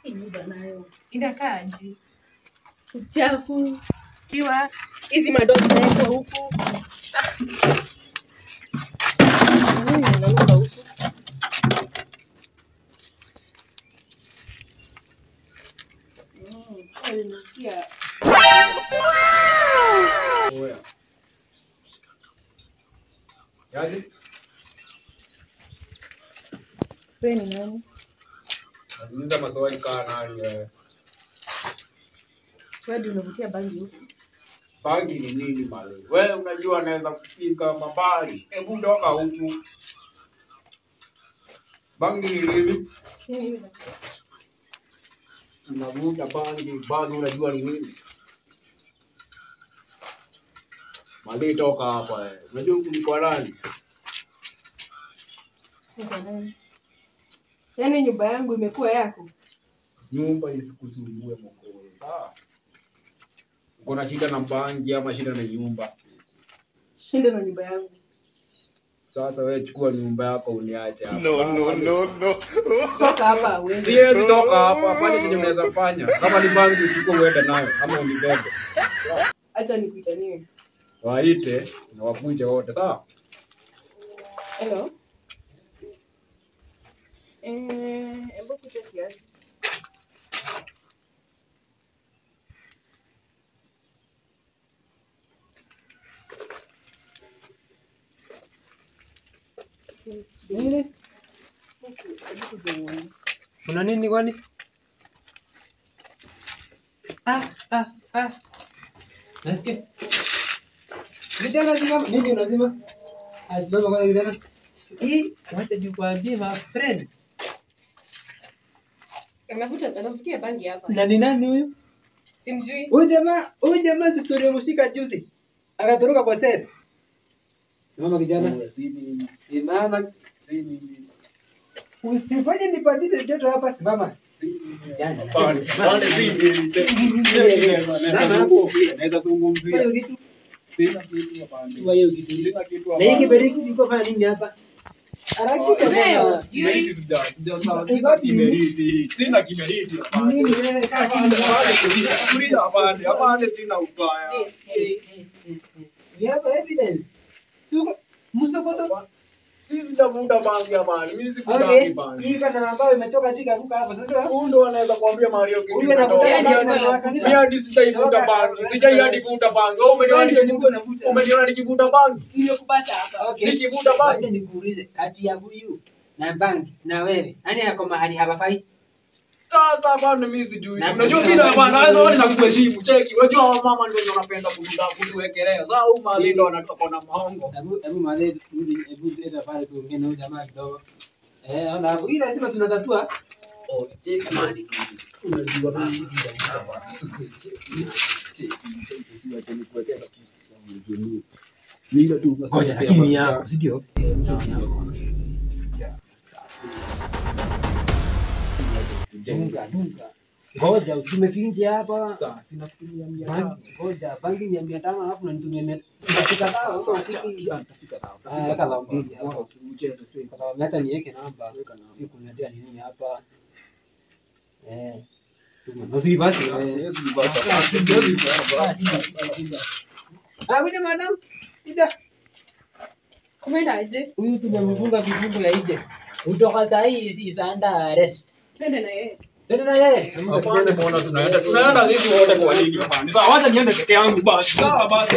Hii nyumba nayo inakaaje? Uchafu kiwa hizi madogo zinawekwa huku. Nini inanuka huku? Inanukia. Oya. Yaani? Wewe ni nani? Nauliza maswali kaa nani wewe? Wewe ndio unavutia bangi huku. Bangi ni nini mali? Wewe unajua naweza kupika mabali. Hebu ndoka huku. Bangi ni nini? Unavuta bangi, bangi unajua ni nini? Mali toka hapa wewe. Unajua huku ni kwa nani? Ni kwa nani? Yaani nyumba yangu imekuwa yako. Nyumba isikusumbue mkoo. Sawa? Uko na shida na bangi ama shida na nyumba? Shida na nyumba yangu. Sasa wewe chukua nyumba yako uniache hapa. No, no, no, no. Toka hapa wewe. Siwezi toka hapa. Fanya chenye unaweza fanya. Kama ni bangi uchukue uende nayo ama unibebe. Acha nikuitanie. Waite na wakuje wote, sawa? Hello. Hebu kuja kiasi. Nini? Kuna nini kwani? Nasikia. Kijana simama. Nini unazima? Asimama kwa kijana. Hii wacha nikwambie my friend. Anavutia bangi hapa. Na ni nani huyu? Simjui. Huyu jamaa si tulimshika juzi. Akatoroka kwa sel. Simama kijana. Simama. Usifanye nipandishe joto hapa, simama. Kijana. Pale naweza zungumzia. Hiyo kitu. Sina kitu hapa. Hiyo kitu. Sina kitu hapa. Na hii kiberiti iko fanya nini hapa? Harakisha bwana. Sina kiberiti hapa. Nini wewe kaa chini. Tulia hapa. Hapa sina ubaya. We have evidence. Tuko msokoto. Sisi sitavuta bangi hapa. Mimi sikutangi bangi. Hii kana ambayo imetoka juu ikaruka hapo, sio ndio? Huyu ndo anaweza kuambia Mario kitu. Huyu anavuta bangi kwa kanisa. Mimi hadi sitaivuta bangi. Sijai hadi vuta bangi. Wewe umeniona nikivuta bangi? Nimekupata hapa. Okay. Nikivuta bangi. Wacha nikuulize, kati ya huyu na bangi na wewe, nani yako mahali hapafai? Sasa bwana mimi sijui. Unajua mimi na bwana sasa wale nakuheshimu. Cheki. Unajua wa mama ndio wanapenda kutuwekelea. Sasa huyu mali ndo anatoka na maongo. Hebu mali hebu leta pale tuongee na huyu jamaa kidogo. Ona hapo. Hii lazima tunatatua. Oh, cheki mali. Unajua mimi sijavuta bangi. Cheki, cheki si wacha nikuwekea kitu sasa unijue. Ni ile tu ngoja lakini yako, si ndio? Dunga, dunga. Ngoja usimefinje hapa. Sasa sina kutumia 500. Ngoja bangi ni 500 alafu unanitumia 100. Utafika sawa, utafika sawa. Weka la mbili hapo. Usicheze sasa. Hata niweke namba. Si kuniletea nini hapa. Tuma. Usibasi. Siwezi basi. Siwezi basi. Kuja madam. Kuja. Kumeenda aje? Huyu tumemfunga kifungo ya nje. Kutoka saa hii si under arrest. Twende na yeye. Twende na yeye. Hapana, mbona tunaenda? Tunaenda sisi wote kwa nini? Sawa, wacha niende peke yangu basi. Sawa basi.